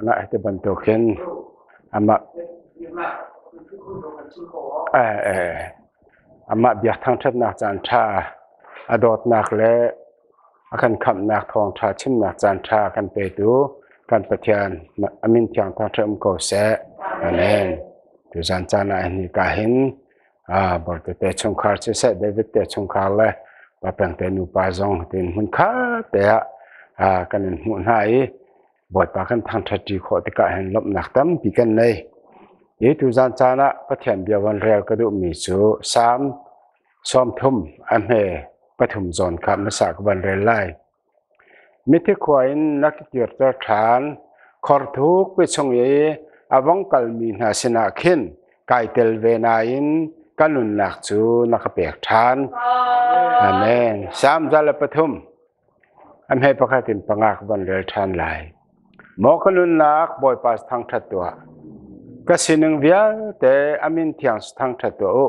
Caan ah hiti bantukin amah amah biak thangṭhatnak caan ṭha, a dawtnak le a kan khamhnak thawngṭha chimnak caan ṭha kan petu kan Pathian a min thiang thangṭhat um ko seh. Amen. Tuzan caan ah hin hika hin Borte te chungkhar siseh, David te chungkhar le Papeng te nupa zong tin hmunkhat te ah kan in hmuh hna i Bawipa kan thangṭhatṭi khawh tikah hin lawmhnak tampi kan nei. Hi tuzan caan ah Pathian bia von rel ka duhmi cu Salm 30 a hme pathum zawn kha hmasa ka van rel lai. Mithi khua in na ka kirter ṭhan, khor thukpi chung i a vong kalmi hna sinah khin kai tel ve nain ka nunnak cu na ka pek ṭhan. Amen. Salm 103. A hme pakhat in panga ka von rel ṭhan lai. Maw ka nunnak Bawipa thangṭhat tuah. Ka sining vialte a min thiang thangṭhat tuah u.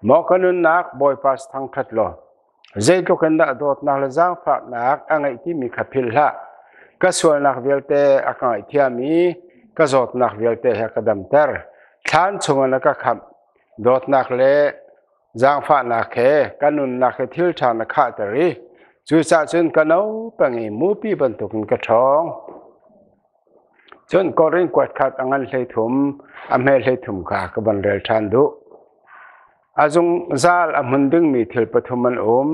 Maw ka nunnak Bawipa thangṭhat law, zeitluk in dah dawtnak le zaangfahnak a ngeih timi kha philh hlah. Ka sualnak vialte a ka ngaihthiam i ka zawtnak vialte he ka damter. Thlan chungin a ka khamh. Dawtnak le Zaangfahnak he ka nunnak he thil ṭha na khahter i cucaah cun ka no peng i mupi bantukin ka ṭhawng. Cun Korin kuat khat a ngan 13, a hme 33 kha ka van rel ṭhan duh. A zungzal a hmun dingmi thil pathum an um.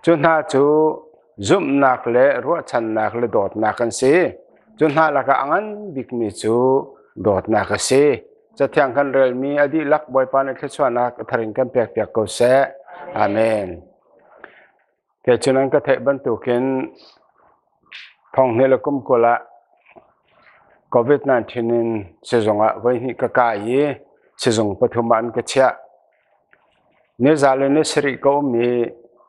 Cu hna cu zumhnak le ruahchannak le dawtnak an si. Cu hna lakah a ngan bikmi cu dawtnak a si. Cathiang kan relmi a dihlak Bawipa nih thluachuahnak a thar in kan pekpiak ko seh. Amen. Kei cu nan ka theih bantukin thong hnih le kum 20 ah COVID-19 in sizung ah voihnih ka kai i sizung pathum ah an ka chiah. Ni za le ni sarih ka um i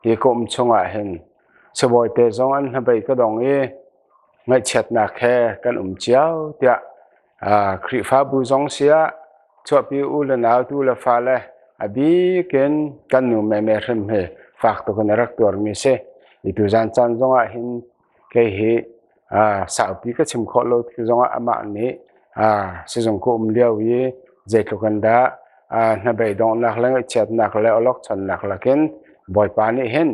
hi ka um chungah hin sibawi te zong an hnabei ka dong i ngaihchiatnak he kan um cio tiah Khrihfabu zong siah chuahpi u le nau tu le fale a bik in kan nu meme hrim hi fak tuk in a rak tuarmi si. I tuzan caan zongah hin kei hi saupi ka chim khawh lo tik zongah amah nih sizung ka um lio i zeitluk in dah hnabei donghnak le ngaihchiatnak le awlokchonnak lakin Bawipa nih hin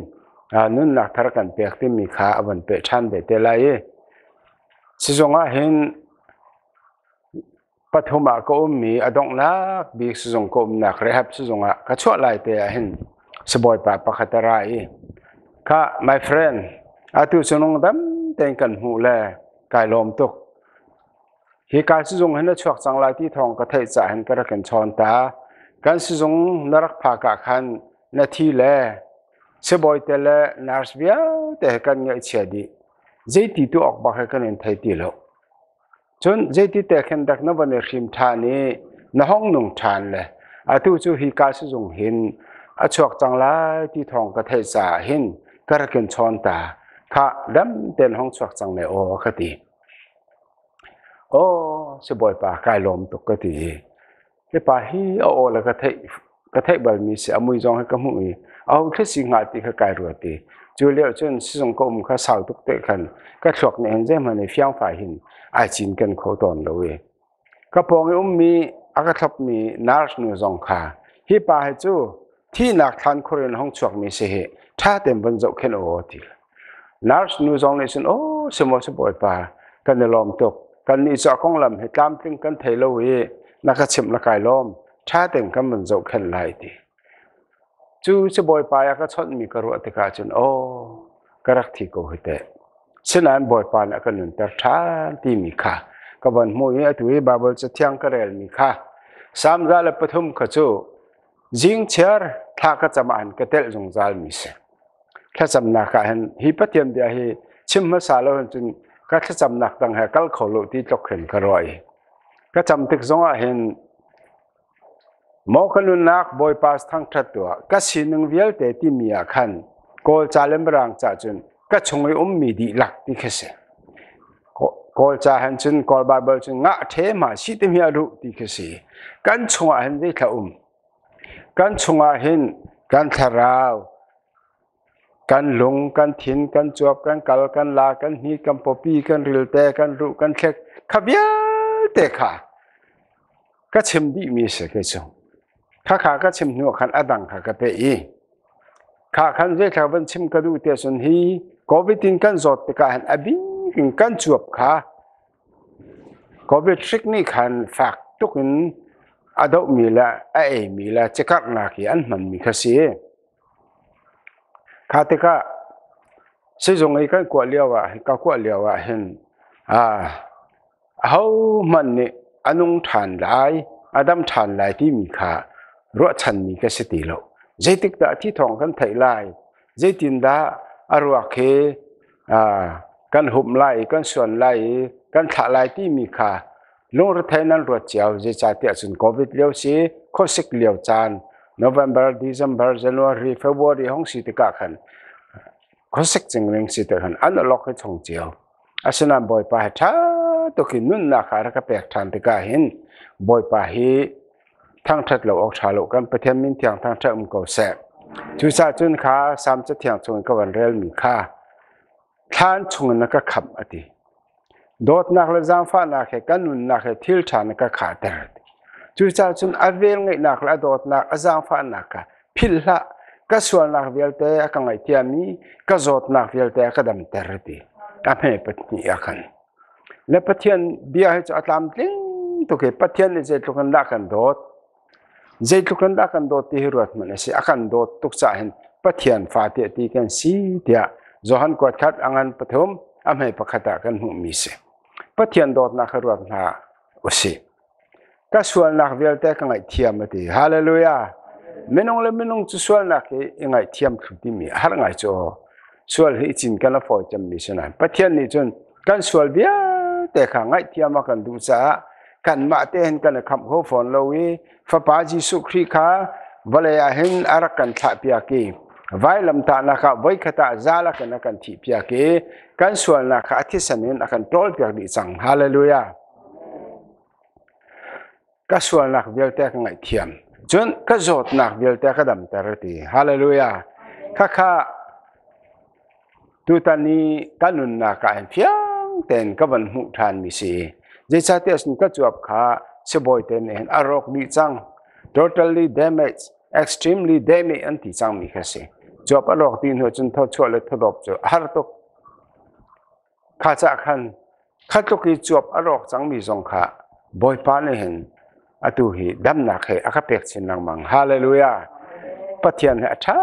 nunnak thar kan pek timi kha a von peh ṭhan ve te lai i sizung ah hin pathum ah ka ummi a donghnak bik sizung ka umnak rehab sizung ah ka chuah lai te ah hin sibawipa pakhat a ra i, "Kha, my friend, atu cu nung dam tein kan hmuh le kai lawm tuk. Hi ka sizung hin na chuak cang lai ti thawng ka theih caah hin ka rak in chawn ta. Kan sizung na rak phak ah khan na thi le sibawi te le nurse vialte he kan ngaihchia dih. Zeiti tu awk bak he kan in thei ti lo. Cun zeiti te khin dak na van i hrim ṭhan i na hong nung ṭhan le atu cu hi ka sizung hin a chuak cang lai ti thawng ka theih caah hin ka rak in chawn ta. Khah, dam tein hong chuak cang ne aw," ka ti. "Aw, sibawipa, kai lawm tuk," ka ti. Hi pa hi a aw le ka theih balmi si, a mui zong hi ka hmuh i aho thli si hnga ti kha kai ruat i cu lio cun sizung ka um kha sau tuk te khan ka thluak nih hin zeihmanh i fiangfai hin ai cinken kho tawn lo i ka pawng i ummi a ka thlopmi nurse nu zong kha, "Hi pa hi cu thihnak thlan khur in hong chuakmi si hi, ṭha tein von zohkhenh aw," ti. Nurse nu zong nih cun, "Aw, si maw sibawipa, kan i lawm tuk. Kan nih cu a konglam hi tlamtling kan thei lo i na ka chimh le kai lawm. Ṭha tein kan van zohkhenh lai," ti. Cu sibawipa a ka chawnhmi ka ruah tikah cun, aw, ka rak thi ko hi teh. Sinain Bawipa nih a ka nunter ṭhan timi kha ka von hmuh i atu i Baibal Cathiang ka relmi kha Salm 103 kha cu zingchiar thla ka cam ah hin ka telh zungzalmi si. Thlacamnak ah hin hi Pathian bia hi chim hmasa lo hin cun ka thlacamnak dang he kal kho lo ti tluk hin ka ruah i ka cam tik zongah hin, "Maw ka nunnak, Bawipa thangṭhat tuah, ka sining vialte," timi ah khan Kawl ca le Mirang ca cun ka chung i ummi dihlak ti khi si. Kawl ca han cun, Kawl Bible cun ngah ṭhe ma si ti mi a ruh ti khi si. Kan chungah hin zeithla um? Kan chungah hin kan thlarau, kan lung, kan thin, kan cuap, kan kal, kan la, kan hni, kan pawpi, kan rilte, kan ruh, kan thlek. Kha vialte kha ka chim dihmi si kei cu. Khakha ka chim hnu khan a dang kha ka peh i kha khan zeithla van chim ka duh te cun hi COVID in kan zawt tikah hin a bik in kan cuap kha COVID hrik nih khan fak tuk in a dohmi le a eimi le cikarhnak hi an hmanmi kha si. Kha tikah sizung i kan kuah lio ah ka kuah lio ah hin ahohmanh nih a nung ṭhan lai, a dam ṭhan lai timi kha ruahchanmi ka si ti lo. Zeitik dah thi thawng kan theih lai? Zeitindah a ruak hi kan humh lai i kan suan lai i kan thlah lai timi kha lungrethei nan ruat cio. Zeicahtiah cun COVID lio si, khuasik lio caan, November, December, January, February hong si tikah khan khuasik cingling si te khan an alok hi chung cio. Asinain Bawipa hi ṭha tuk in nunnak kha a rak ka pek ṭhan tikah hin Bawipa hi thangṭhat lo awk ṭha lo, kan Pathian min thiang thangṭhat um ko seh. Cucaah cun kha Salm Cathiang chung in ka van relmi kha thlan chungin na ka khamh a ti. Dawtnak le zaangfahnak he kan nunnak he thil ṭha na ka khahter. Cucaah cun a velngeihnak le a dawtnak, a zaangfahnak kha philh hlah. Ka sualnak vialte a ka ngaihthiam i ka zawtnak vialte a ka damter a ti. A hme pahnih ah khan. Le Pathian bia hi cu a tlamtling tuk i Pathian nih zeitluk in dah kan dawt, zeitluk in dah kan dawt ti hi ruat hmanh a si. A kan dawt tuk caah hin Pathian fa tiah ti kan si tiah Johan kuat khat a ngan pathum a hmei pakhat ah kan hmuhmi si. Pathian dawtnak kha ruat hna usih. Ka sualnak vialte ka ngaihthiam a ti. Hallelujah. Minung le minung cu sualnak hi i ngaihthiam thlu timi a har ngai cu. Sual hi i cinken a fawi cemmi si nain Pathian nih cun kan sual vialte kha ngaihthiam a kan duh caah kanmah te hin kan i khamh kho fawn lo i Fapa Jesuh Khrih kha vawlei ah hin a rak kan thlahpiak i vailamtahnak ah voikhat ah zalak in a kan thihpiak i kan sualnak kha a thisen in a kan ṭawlpiak dih cang. Hallelujah. Ka sualnak vialte ka ngaihthiam. Cun ka zawtnak vialte ka damter ti. Hallelujah. Khakha tutan i ka nunnak ah hin fiang tein ka van hmuh ṭhan mi si. Zeicahtiah cun ka cuap kha sibawi te nih hin a rawk dih cang. Totally damaged, extremely damaged an ti cang mi kha si. Cuap a rawk dih hnu cun thawchuah le thawdawp cu a har tuk. Kha cah khan kha tluk i cuap a rawk cangmi zong kha Bawipa nih hin atu hi damnak he a ka pek chin lengmang. Hallelujah! Pathian he a ṭha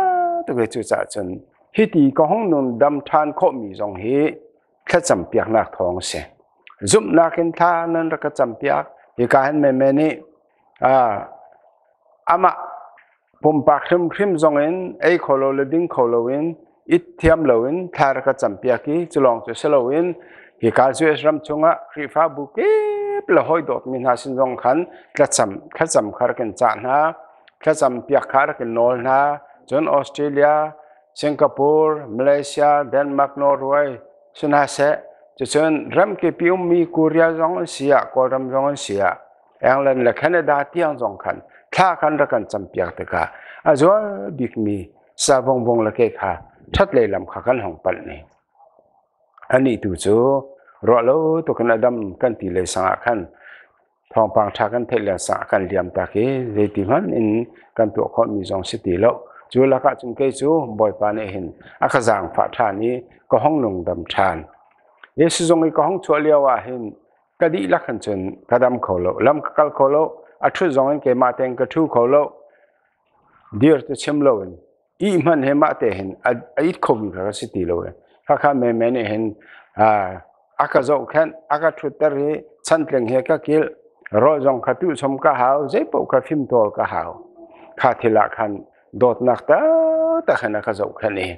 tuk i cucaah cun hiti ka hung nun dam ṭhan khawhmi zong hi thlacam piaknak thawng a si. Zumhnak in thla nan rak ka campiak. Hika hin meme nih amah pumpak hrimhrim zongin ei kho lo le ding kho loin it thiam loin thla rak ka campiak i culawng cu si loin hika US ram chungah Khrihfabu kip le hawi dawtmi hna sin zong khan thlacam thlacam kha rak in cah hna, thlacam piak kha rak in nawl hna. Cun Australia, Singapore, Malaysia, Denmark, Norway si hna seh, cucun ramkip i ummi Korea zong an si ah, Kawlram zong an si ah, England le Canada tiang zong khan thla khan rak kan campiak tikah a zual bikmi savongbong le ke kha ṭhat lei lam kha kan hong palh ni. Anih tu cu ruah lo tukin a dam kan ti lei sangah khan thawngpang ṭha kan theih le sang kan liam tak i zeiti hmanh in kan tuah khawhmi zong si ti lo. Cu lakah cun kei cu Bawipa nih hin a ka zaangfah ṭhan i ka hong nung dam ṭhan. Jesuh zong i ka hong chuah lio ah hin ka dihlak hin cun ka dam kho lo, lam ka kal kho lo, a ṭhut zong in keimah tein ka ṭhu kho lo, dir cu chim loin ih hmanh he mah te hin a it khomi kha ka si ti lo. Khakha menmen nih hin a ka zohkhenh, a ka ṭhutter i chantling he ka kilh, rawl zong kha tuhchom ka hau, zeipaoh kha fimtawl ka hau. Kha thil ah khan dawtnak taktak hin a ka zohkhenh i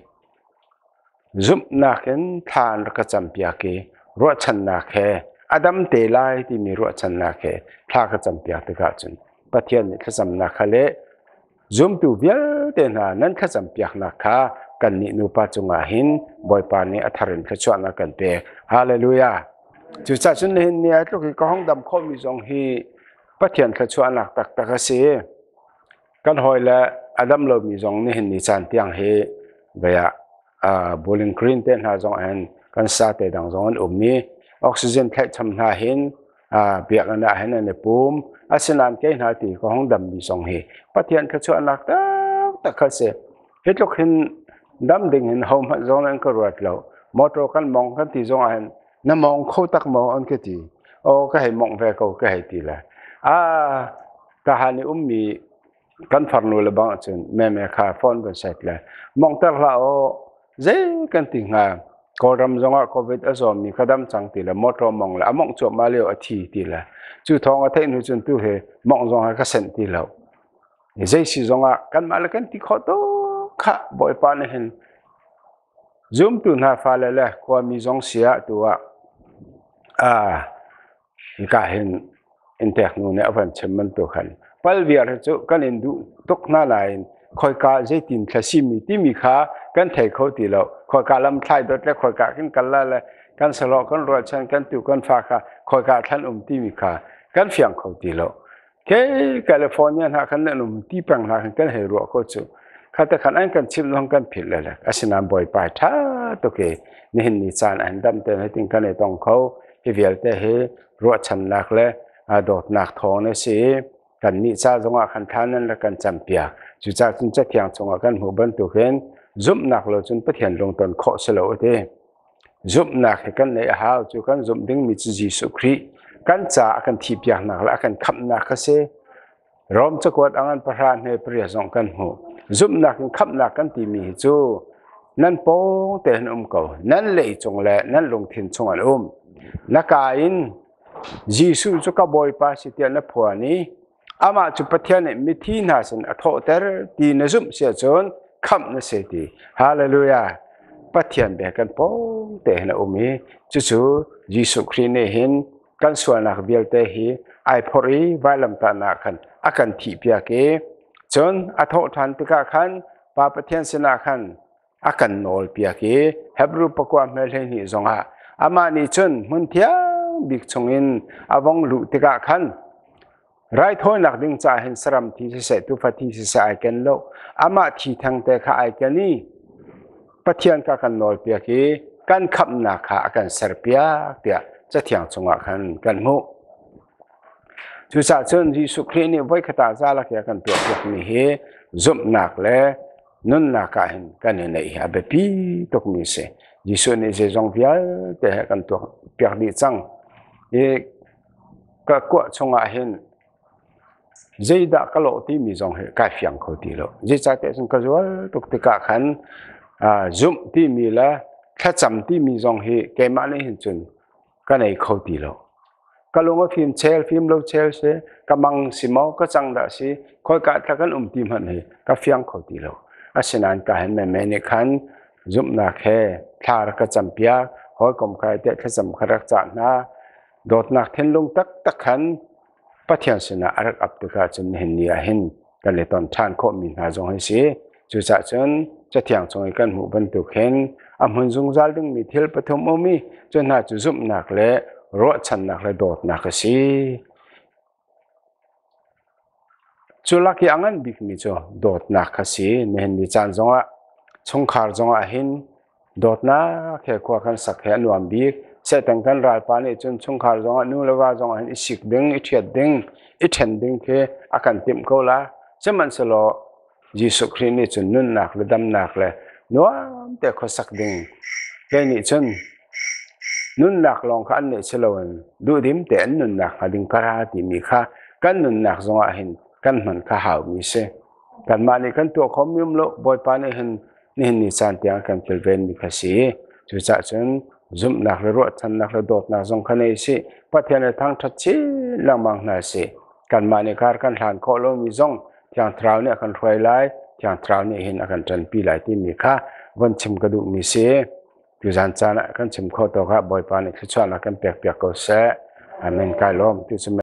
Zumhnak in thla an rak ka campiak i ruahchannak he a dam te lai timi ruahchannak he thla ka campiak tikah cun Pathian nih thlacamnak kha le zumtu vialte hna nan thlacampiaknak kha kannih nupa cungah hin Bawipa nih a thar in thluachuahnak kan pek. Hallelujah! Cucaah cun nihin ni ah tluk i ka hong dam khawhmi zong hi Pathian thluachuahnak taktak a si. Kan hawile a dam lomi zong nihin ni caan tiang hi vei ah Bowling Green te hna zong hin kan sa te dang zong an um i oxygen thlaihcham hna hin. Biakinn ah hin an i pum. Asinain kei hna ti ka hung dammi zong hi Pathian thluachuahnak taktak kha si. Hi tluk hin dam ding hin hohmanh zong an ka ruat lo. Motor kan mong kan ti zong ah hin na mong kho tak maw an ka ti. Aw ka hei mongh ve ko ka hei ti le. Ah tahan i ummi kan farnu le bang ahcun meme kha phone kan set le mongter hlah aw zei kan ti hnga. Kawlram zongah COVID a zawmi kha dam cang ti le motor mong le a mongh cuahmah lio a thi ti le cu thawng a theih hnu cun tu he mongh zong he ka senh ti lo. Zei si zongah kanmah le kan ti khawh tuk khah Bawipa nih hin zumtu hna fale le khuami zong si ah tu ah hika hin inntek nu nih a van chim bantuk khan pal viar hi cu kan in duh tuk hna nain khoika zeitin thla simi timi kha kan thei kho ti lo. Khoika lam thlai dot le khoika kan kal la le kan salo kan rualchan kan tu kan fa kha khoika thlan um timi kha kan fiang kho ti lo. Ke California hna khan nan um ti peng hna khan kan hei ruah ko cu. Khate khan an kan chimh zong kan philh le asinain Bawipa ṭha tuk i nihin ni caan an dam te hi ting kan i tong kho. Hi vialte hi ruahchannak le dawtnak thawng na si. Kan nih ca zongah khan thla nan le kan campiak. Cucaah cun Cathiang chungah kan hmuh bantukin zumhnak lo cun Pathian lungton khawh si lo a ti. Zumhnak hi kan neih a hau. Cu kan zumh dingmi cu Jesuh Khrih kan ca a kan thihpiaknak le a kan khamhnak kha si. Rom cakuat a ngan 10 hme 8 zong kan hmuh. Zumhnak in khamhnak kan timi hi cu nan pawng te hin um ko. Nan lei cung le nan lungthin chung an um. Na ka in Jesuh cu ka Bawipa si tiah na phuan i amah cu Pathian nih mithi hna sin a thawhter ti na zumh si ahcun khamh na si ti. Hallelujah! Pathian bia kan pawng te hin a um i cucu Jesuh Khrih nih hin kan sualnak vialte hi ai phorh i vailamtahnak khan a kan thihpiak i cun a thawh ṭhan tikah khan Pa Pathian sinah khan a kan nawlpiak i Hebrew pakua hme 12 zongah amah nih cun hmun thiang bik chungin a vong luh tikah khan raithawinak ding caah hin saram thi siseh tuufa thi siseh ai ken lo, amah thi thengte kha ai ken i Pathian kha kan nawlpiak i kan khamhnak kha a kan serpiak tiah Cathiang chungah khan kan hmuh. Cucaah cun Jesuh Khrih nih voikhat ah zalak i a kan tuahpiakmi hi zumhnak le nunnak ah hin kan i neih hi a biapi tukmi a si. Jesuh nih zeizong vialte he kan tuahpiak dih cang. I ka kuah chungah hin zeidah ka lawh timi zong hi kai fiang kho ti lo. Zeicahtiah cun ka zual tuk tikah khan zumh timi le thlacam timi zong hi keimah nih hin cun ka nei kho ti lo. Ka lung a fim chel, fim lo chel si, ka mang si maw, ka cang dah si, khoika thla kan um ti hmanh hi ka fiang kho ti lo. Asinain ka hen meme nih khan zumhnak he thla rak ka campiak, hawikom kai te thlacam kha rak cah hna. Dawtnak thinlung taktak khan Pathian sinah a rak ap tikah cun nihin ni ah hin kan i ton ṭhan khawhmi hna zong hi si. Cucaah cun Cathiang chung i kan hmuh bantuk hin a hmun zungzal dingmi thil pathum um i cu hna cu zumhnak le ruahchannak le dawtnak a si. Cu lak i a ngan bikmi cu dawtnak kha si. Nihin ni caan zongah chungkhar zongah hin dawtnak he khua kan sak he a nuam bik. Satan kan ralpa nih cun chungkhar zongah nu le va zongah hin i sik ding, i ṭhiat ding, i ṭhen ding khi a kan timh ko la. Sihmanhsehlaw Jesuh Khrih nih cun nunnak le damnak le nuam te khuasak ding kei nih cun nunnak lawng kha an neih si loin duhdim te an nunnak hnga ding ka ra timi kha kan nunnak zongah hin kan hman kha haumi si. Kanmah nih kan tuah khomi um lo, Bawipa nih hin nihin ni caan tiang kan kilvenmi kha si. Cucaah cun zumhnak le ruahchannak le dawtnak zong kha nei sih. Pathian le thangṭhat chin lengmang hna sih. Kanmah nih kar kan hlan khawh lomi zong Thiang Thlarau nih a kan hruai lai, Thiang Thlarau nih hin a kan ṭanpi lai timi kha von chim ka duhmi si. Tuzan caan ah kan chim khawh tawk ah Bawipa nih thluachuahnak kan pekpiak ko seh. Amen. Kai lawm. Tu cu.